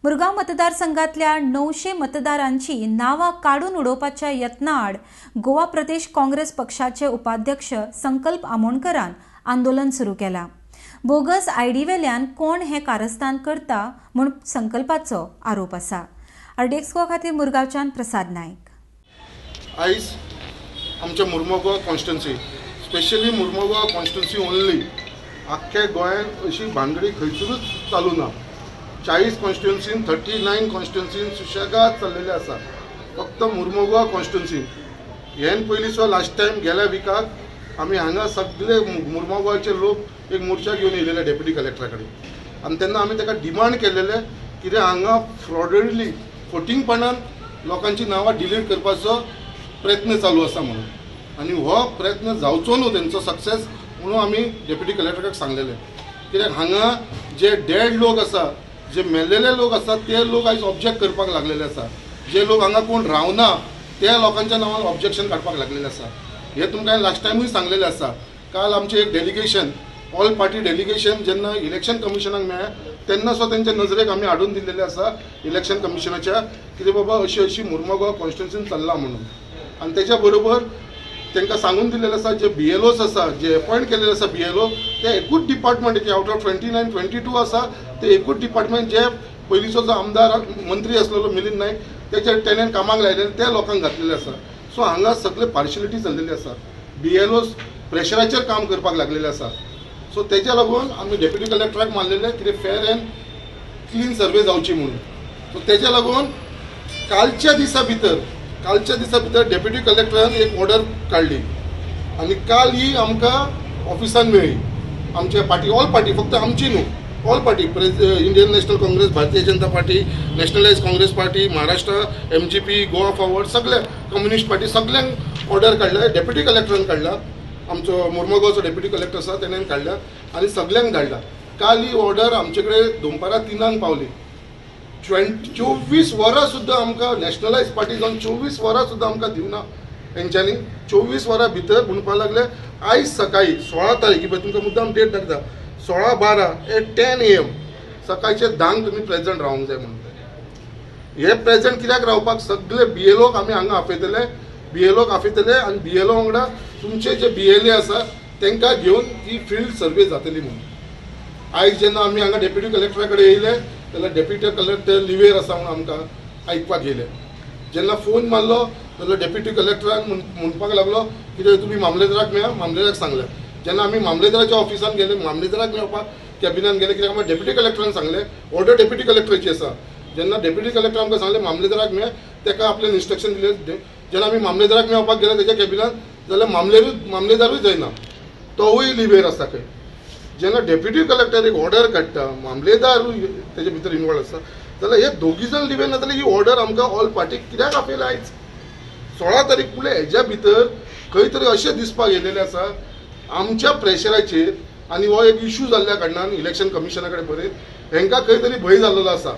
मुरगांव मतदारसंघातल्या 900 मतदारांची नांवां काडून उडोवपाच्या यत्ना आड गोवा प्रदेश काँग्रेस पक्षाचे उपाध्यक्ष संकल्प आमोणकरान आंदोलन सुरू केलां. बोगस आयडी वेल्यान कोण हें कारस्थान करता म्हूण संकल्पाचो आरोप आसा. आरडीएक्स गोवा खातीर मुरगांवच्यान प्रसाद नायक. आयज आमच्या Mormugao constituency, specially Mormugao constituency only, आख्ख्या गोंयांत अशी भानगडी खंयसरूच चालू ना. 40 कॉन्स्टिट्युन्सीन, 39 कॉन्स्टिट्युन्सीन सुशेगाद चल्लेले आसा. फक्त मुर्मोगोवा कॉन्स्टिट्युन्सीन हेन पयलीं सुद्दां लास्ट टायम गेल्या विकाक आमी हांगा सगळे मुर्मोगांवचे लोक एक मोर्चा घेवन येयलेले डेप्युटी कलेक्टरा कडेन आनी तेन्ना आमी ताका डिमांड केलेले कितें हांगा फ्रॉडली फटींगपणान लोकांची नांवां डिलीट करपाचो प्रयत्न चालू आसा म्हणून आनी हो प्रयत्न जावचो न्हू तेंचो सक्सेस म्हणून आमी डेप्युटी कलेक्टराक सांगलेले. कित्याक हांगा जे डेड लोक आसा, जे मेल्लेले लोक आसा, ते लोक आयज ऑब्जेक्ट करपाक लागलेले आसा. जे लोक हांगा कोण रावना त्या लोकांच्या नांवान ऑब्जेक्शन काडपाक लागलेले आसा. हे तुमकां लास्ट टायमूय सांगलेलें आसा. काल आमचें एक डेलिगेशन, ऑल पार्टी डेलिगेशन जेन्ना इलेक्शन कमिशनाक मेळ्ळें तेन्ना सुद्दां तेंच्या नजरेक आमी हाडून दिल्लेलें आसा इलेक्शन कमिशनाच्या, कितें बाबा अशी अशी मुर्मगांव कॉन्स्टिट्युन्सीन चल्लां म्हणून. आनी तेच्या बरोबर तांकां सांगून दिलेलें आसा, जे बीएलओस आसा, जे अपॉयंट केलेले आसा बीएलओ, ते एकूच डिपार्टमेंट out of 29, 22 आसा, ते एकूच डिपार्टमेंट जे पयलींचो जो आमदार मंत्री आसलेलो मिलिंद नायक तेच्या तेणेन कामाक लायलेले ते लोकांक घातलेले आसा. सो हांगा सगळे पार्शलिटी चल्लेली आसा. बीएलओस प्रेशराचेर काम करपाक लागलेले आसा. सो तेच्या लागून आमी डेप्युटी कलेक्टराक मानलेले कितें फेर अँड क्लीन सर्वे जावची म्हणून. सो तेच्या लागून कालच्या दिसा भितर डेप्युटी कलेक्टरान एक ऑर्डर काडली आनी काल ही आमकां ऑफिसान मेळ्ळी. आमच्या पार्टी, ऑल पार्टी, फक्त आमची न्हू, all party, Indian national Congress, Bharatiya Janata party, nationalise Congress party, Maharashtra MGP, Goa forward, सगळे कम्युनिस्ट पार्टी, सगळ्यांक ऑर्डर काडल्या. डेप्युटी कलेक्टरान काडला, आमचो मुर्मगांवचो डेप्युटी कलेक्टर आसा तेणेन काडल्या आनी सगल्यांक धाडला. काल ही ऑर्डर आमचे कडेन दनपारां 3ांक पावली. 24 वरां सुद्दां आमकां नॅशनलायज पार्टी जावन 24 वरां सुद्दां आमकां दिवना तेंच्यांनी. 24 वरां भितर म्हणपाक लागले आयज सकाळी 16 तारीख, ही पळय तुमकां मुद्दाम डेट दाखयता, 16/12 एट 10 AM, सकाळचे 10क तुमी प्रेझेंट रावंक जाय म्हणून. हे प्रेझेंट कित्याक रावपाक? सगळे बीएलओक आमी हांगा आपयतले, बीएलओक आपयतले आनी बीएलओ वांगडा तुमचे जे बीएलए आसा तांकां घेवन ती फिल्ड सर्वे जातली म्हणून. आयज जेन्ना आमी हांगा डेप्युटी कलेक्टरा कडेन येयले जाल्यार डेप्युटी कलेक्टर लिवेर आसा म्हणून आमकां आयकपाक येयलें. जेन्ना फोन मारलो जाल्यार डेप्युटी कलेक्टरान म्हणपाक लागलो कितें तुमी मामलेदाराक मेळा. मामलेदाराक सांगलें. जेन्ना आमी मामलेदाराच्या ऑफिसान गेले, मामलेदाराक मेळपाक कॅबिनान गेले, कित्याक आमकां डेप्युटी कलेक्टरान सांगलें, ऑर्डर डेप्युटी कलेक्टराची आसा. जेन्ना डेप्युटी कलेक्टर आमकां सांगलें मामलेदाराक मेळ, ताका आपलें इन्स्ट्रक्शन दिलें. जेन्ना आमी मामलेदाराक मेळपाक गेले तेच्या कॅबिनान जाल्यार मामलेदारूय जायना, तोवूय लिवेर आसा खंय. जेन्ना डेप्युटी कलेक्टर एक ऑर्डर काडटा, मामलेदारूय तेजे भितर इनवॉल्व आसा, जाल्यार हे दोगी जाण लिवेर ना जाल्यार ही ऑर्डर आमकां ऑल पार्टीक कित्याक आपयला आयज 16 तारीख? म्हणल्यार हेज्या भितर खंय तरी अशें दिसपाक येयलेलें आसा आमच्या प्रेशराचेर आनी हो एक इशू जाल्ल्या कारणान इलेक्शन कमिशना कडेन बरयत हेंकां खंय तरी भंय जाल्लो आसा.